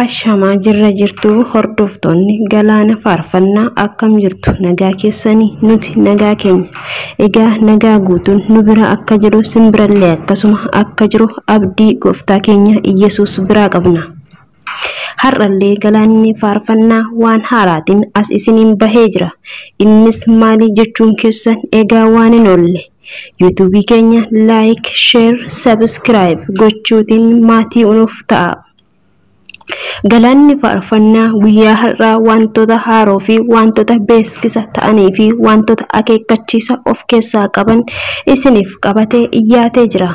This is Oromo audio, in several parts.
Ashamaa jirra jirtu hordoftoonni galaana faarfannaa akkam jirtu nagaa keessanii nuti nagaa keenya. Egaa nagaa guutuun nu bira akka jiru simbirallee akkasuma akka jiru abdii gooftaa keenya Iyyasuus biraa qabna. Har'allee galaanni faarfannaa waan haaraatiin as isiniin bahee jira. Innis maali jechuun keessan egaa waan hin oolle. Yuutuubii keenya laayik, sheer, sabskiraayib gochuutiin maatii nuuf ta'a. Galaanni faarfannaa guyyaa har'aa wantoota haaroo fi wantoota beeksisa ta'anii fi wantoota akeekkachiisa of keessaa qaban isiniif qabatee dhiyaatee jira.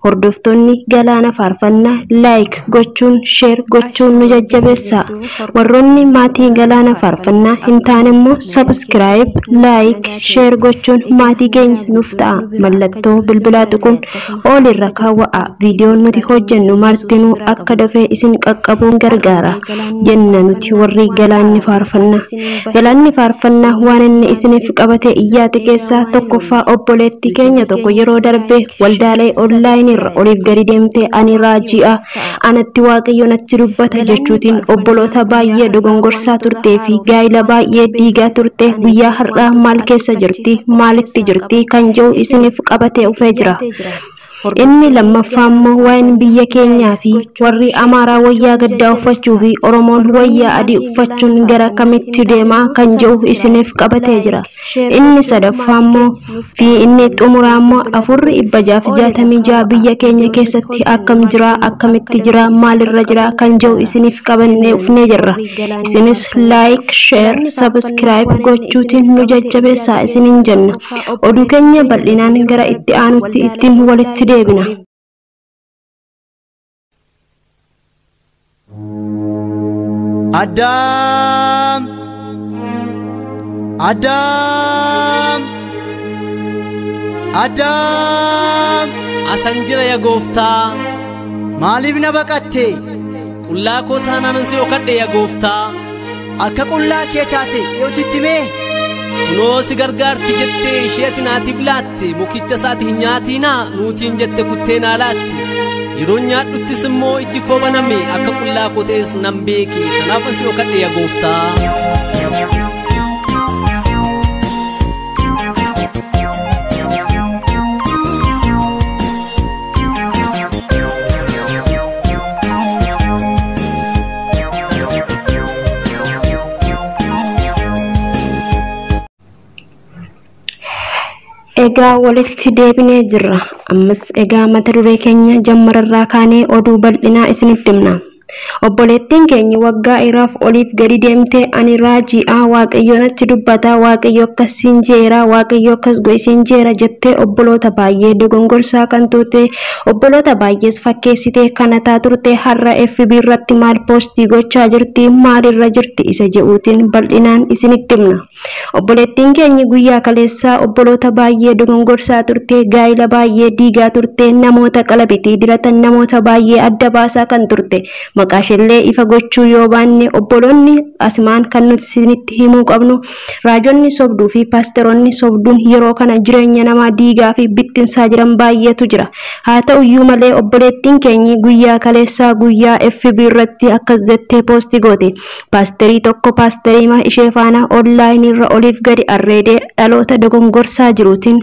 Hordoftoonni galaana faarfannaa laayik gochuun, sheer gochuun nu jajjabeessaa. Warroonni maatii galaana faarfannaa hin taane immoo sabskiraayib, laayik, sheer gochuun maatii keenya nuuf ta'a. Mallattoo bilbilaa tuquun ol irra kaawwa'a. Viidiyoon nuti hojjennu martinuu akka dafee isin qaqqabuun gargaara jenna nuti warri galaanni faarfannaa. Galaanni faarfannaa waan inni isiniif qabate iyyaate keessaa tokkoffaa obboleettii keenya tokko yeroo darbe waldaalee onlaayinii irra oliif gadi deemtee ani raaji'a anatti waaqayyo natti dubbata jechuutiin obboloota baay'ee dogongorsaa turtee fi gaa'ila baay'ee diigaa turte guyyaa har'aa maal keessa jirti maalitti jirti kan jedhu isiniif qabatee dhufee jira. Inni lammaffaa immoo waa'een biyya keenyaa fi warri Amaaraa wayyaa gaddaa uffachuu fi Oromoon wayyaa adii uffachuun gara kamitti deemaa kan jedhu isiniif qabatee jira. Inni sadaffaa immoo fi inni xumuraa immoo 466 biyya keenya keessatti akkam jira akkamitti jira maalirra jira kan jedhu isiniif qabannee dhufnee jirra. Isinis laayik, sheer, sabskiraayib gochuutiin nu jajjabeessaa isiniin jenna. Oduu keenya bal'inaan gara itti aanutti ittiin walitti deebina. Addaam! Addaam! Addaam! Asan jira yaa gooftaa. Maaliif na baqatte? Qullaa koo taanaan si dhokadhe yaa gooftaa. Akka qullaa kee taate yoo sitti himee? Kunoo si gargaarti jettee ishee ati naatiif laatte mukicha isaati hin nyaatiinaa nuutiin jette kuttee naa laatte. Yeroo nyaadhuttis immoo ijji koo baname akka qullaa koo ta'es nan beeke kanaafan si dhokadhe yaa gooftaa. Egaa walitti deebinee jirra. Ammas egaa mata duree keenya jammararraa kaanee oduu bal'inaa isinitti himna. Obboleettiin keenya waggaa dheeraaf oliif gadi deemtee ani raaji'a waaqayyo natti dubbata waaqayyo akkas siin jeera waaqayyo akkas godhi siin jeera jettee obboloota baay'ee dogongorsaa kan turte obboloota baay'ees fakkeessitee kanataa turte har'a FB irratti maal poostii gochaa jirti maalirra jirti isa jedhuutiin bal'inaan isinitti himna. Obboleettiin keenya guyyaa kaleessaa obboloota baay'ee dogongorsaa turte gaa'ila baay'ee diigaa turte namoota qalabitii diratan namoota baay'ee adda baasaa kan turte. Maqaa isheellee ifa gochuu yoo baanne obboloonni asumaan kan nuti isinitti himuu qabnu raajonni sobduu fi paasteroonni sobduun yeroo kana jireenya namaa diigaa fi bittinsaa jiran baay'eetu jira. Haa ta'uyyuu malee obboleettiin keenya guyyaa kaleessaa guyyaa FB irratti akkas jettee poostii goote. Paasterii tokko paasterii ishee faana onlaayinii irra oliif gadi arreedee dhaloota dogongorsaa jiruutiin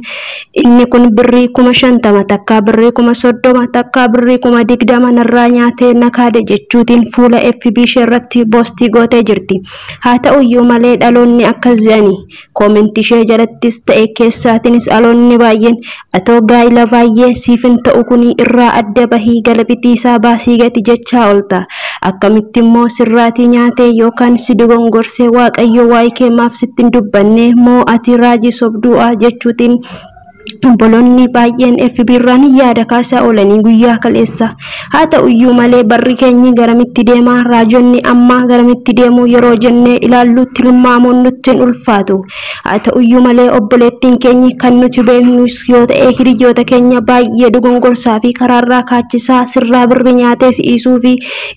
inni kun birrii 50,000 takkaa birrii 30,000 takkaa birrii 20,000 narraa nyaatee na kaade jechuutiin fuula FB ishee irratti poostii gootee jirti. Haa ta'uyyuu malee dhaloonni akkas jedhani koomentii ishee jalattis ta'e keessaatiinis dhaloonni baay'een atoo gaa'ila baay'ee siif hin ta'u kuni irraa adda bahii galabitii isaa baasii gati jechaa oolta. Akkamitti immoo sirraatii nyaatee yookaan si dogongorsee waaqayyo waa'ee kee maaf sitti hin dubbanne moo ati raajii sobdu'a jechuutiin obboloonni baay'een FB irraan yaada kaasaa oolanii guyyaa kaleessa. Haa ta'uyyuu malee barri keenyi garamitti deemaa raajonni ammaa garamitti deemuu yeroo jennee ilaallu tilmaamuun nutti hin ulfaatu. Haa ta'uyyuu malee obboleettiin keenyi kan nuti beeknus yoo ta'e hiriyoota keenya baay'ee dogongorsaa fi karaarraa kaachisaa sirraa birri nyaatee si'isuu fi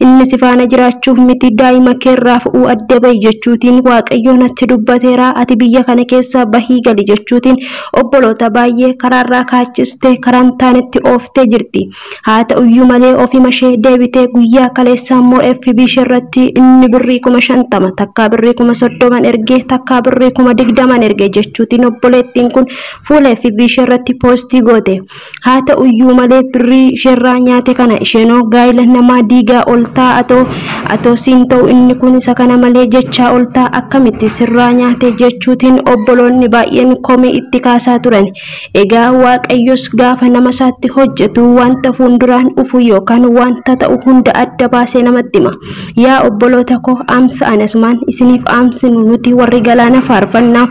inni si faana jiraachuuf miti daa'ima keerraa fu'uu adda bahi jechuutiin waaqayyo natti dubbateera ati biyya kana keessaa bahii gali jechuutiin obboloota baay'ee baay'ee karaarraa kaachistee karaan taanetti ooftee jirti. Haa ta'uyyuu malee ofima ishee deebitee guyyaa kaleessaa immoo FB ishee irratti inni birrii 50,000 takkaa birrii 30,000 ergee takkaa birrii 20,000 ergee jechuutiin obboleettiin kun fuula FB ishee irratti poostii goote. Haa ta'uyyuu malee birrii isheerraa nyaate kana isheenoo gaa'ila namaa diigaa ol ta'a atoo siin ta'u inni kun isa kana malee jechaa ol ta'a akkamitti sirraa nyaate jechuutiin obboloonni baay'een komii itti kaasaa turan. Egaa Waaqayyos gaafa nama isaatti hojjetu wanta fuulduraan dhufu yookaan wanta ta'u hunda adda baasee namatti hima. Yaa obboloota koo amsa anasumaan isiniif amsinu nuti warri galaana faarfannaa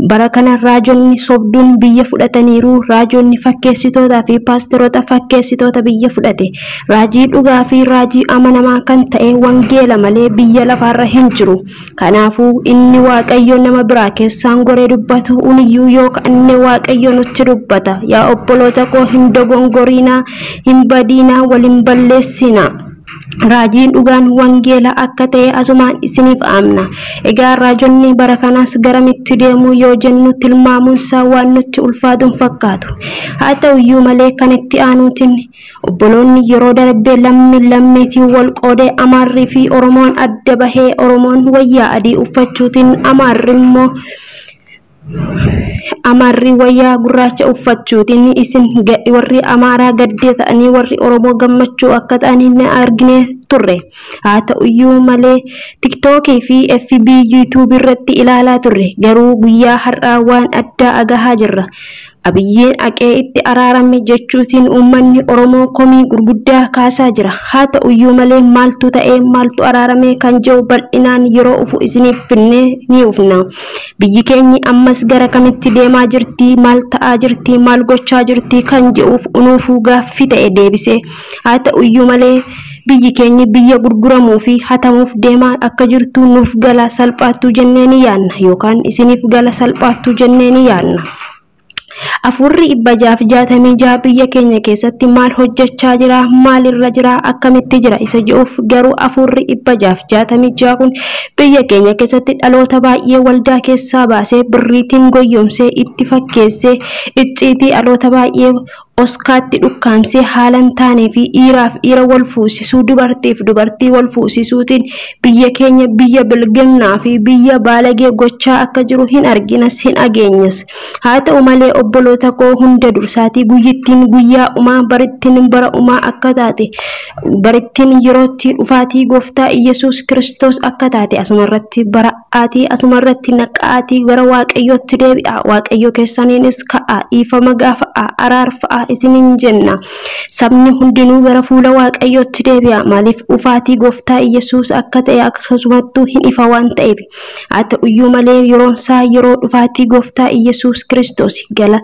bara kana raajonni sobduun biyya fudhataniiru. Raajonni fakkeessitootaa fi paasteroota fakkeessitoota biyya fudhate. Raajii dhugaa fi raajii amanamaa kan ta'e wangeela malee biyya lafaarra hin jiru. Kanaafuu inni Waaqayyo nama biraa keessaan goree dubbatu uniyyuu yookaan inni Waaqayyo nutti dubbata. Yaa obboloota koo hin dogongoriinaa, hin badiinaa, waliin balleessinaa. Raajiin dhugaan wangeela akka ta'e asumaan isiniif amna. Egaa raajonni bara kanaas garamitti deemu yoo jennu tilmaamuunsaa waan nutti ulfaatu hin fakkaatu. Haa ta'uyyuu malee kan itti aanuutiin obboloonni yeroo darbee lammi lammiitiin wal qoodee Amaarrii fi Oromoon adda bahee Oromoon wayyaa adii uffachuutiin Amaarri immoo Amaarri wayyaa gurraacha uffachuutiin isin warri Amaaraa gaddee ta'anii warri Oromoo gammachuu akka ta'anii ni argine turre. Haa ta'uyyuu malee Tiktookii fi FB YouTube irratti ilaalaa turre. Garuu guyyaa har'aa waan addaa agahaa jirra. Abiyyeen haqee itti araarame jechuutiin uummanni Oromoo komii gurguddaa kaasaa jira. Haa ta'uyyuu malee maaltu ta'ee maaltu araarame kan jiru bal'inaan yeroo ufu isiniif finnee ni ufna. Biyyi keenyi ammas gara kamitti deemaa jirti, maal ta'aa jirti, maal gochaa jirti kan jedhuuf unuufuu gaaffii ta'e deebise. Haa ta'uyyuu malee biyyi keenyi biyya gurguramuu fi hatamuuf deemaa akka jirtu nuuf gala salphaattuu jennee ni yaadna yookaan isiniif gala salphaattuu jennee ni yaadna. Afurri 666 biyya keenya keessatti maal hojjechaa jira, maalirra jira, akkamitti jira isa jedhuuf garuu afurri 666 kun biyya keenya keessatti dhaloota baay'ee waldaa keessaa baasee birriitiin goyyomsee itti fakkeessee icciitii dhaloota baay'ee oskaatti dhukkaamsee haala hin taanee fi dhiiraaf dhiira wal fuusisuu dubartiif dubartii wal fuusisuutiin biyya keenya biyya bilginnaa fi biyya baalagee gochaa akka jiru hin arginas hin dhageenyas. Haa ta'u malee obboloota koo hunda dursaatii guyyittiin guyyaa umaa barittiin bara umaa akka taate barittiin yerootti dhufaatii gooftaa Iyyasuus Kiristoos akka taate asumarratti bara'aatii asumarratti naqa'aatii gara Waaqayyootti deebi'a. Waaqayyo keessaniinis ka'a dhiifama gaafa'a araarfa'a isiniin jenna. Sabni hundinuu gara fuula Waaqayyootti deebi'a. Maaliif dhufaatii gooftaa Iyyasuus akka ta'e akkasumattuu hin ifa waan ta'eef. Haa ta'uyyuu malee yeroon isaa yeroo dhufaatii gooftaa Iyyasuus Kiristoos gala.